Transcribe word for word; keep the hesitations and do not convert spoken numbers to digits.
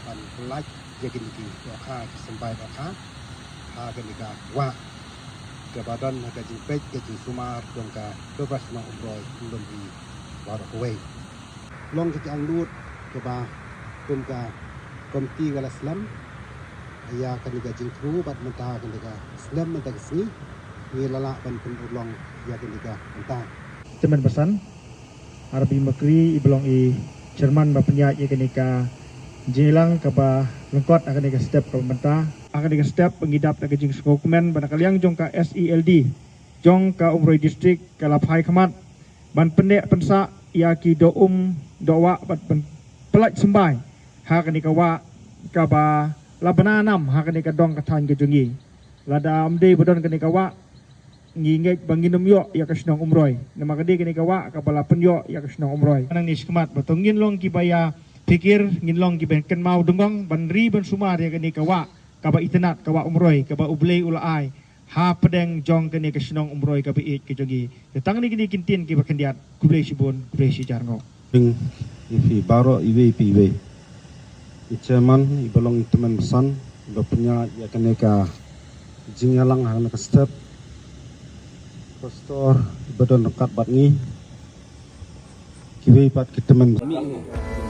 Ban pyllait ïa kine ki dohkha, ki symbai dohkha ha kane ka wah kaba don ha ka jingpeit ka jingsumar jong ka Dorbar Shnong Umroi lum hi baroh kawei. Long ka jingangnud kaba kum ka komiti ka la slem ïa kane ka jingthmu bad mynta kane ka snem mynta ka sngi ngi la lah ban pynurlong ïa kane ka bynta. Tymmen basan, Arbi Makri i ba long i chairman ba pynïaid ïa kane ka jingïalang kaba lyngkot ha kane ka step kaba mynta. Ha kane ka step ba ngi dap da ka jingsngewkmen ba na ka liang jong ka S E L D jong ka Umroi District ka la phai khmat ban pynneh pynsah ïa ki doh um doh wah bad ban pyllait symbai ha kane ka wah kaba la bna nam ha kane ka dong ka thaiñ ka jong ngi. Lada ym dei ba don kane ka wah ngi ngeit ba ngin ym ïoh ïa ka shnong Umroi. Namar ka dei kane ka wah kaba la pynïoh ïa ka shnong Umroi. Nang ni shikmat ba to ngin long kiba ïa phikir, ngin long kiba kynmaw dengong ban ri ban sumar ïa kane ka wah kaba itynnad, ka wah Umroi kaba U Blei u la ai ha pdeng jong kane ka shnong Umroi kaba ïeit ka jong ngi. Te tang kine ki ktien kiba khyndiat, khublei shibun, khublei shihajar nguh. Ïa phi baroh iwei pa iwei. I chairman i ba long i tymmen basan i ba pynïaid ïa kane ka jingïalang ha kane ka step. Pastor i ba don ryngkat bad ngi. Kiwei pat ki tymmen basan.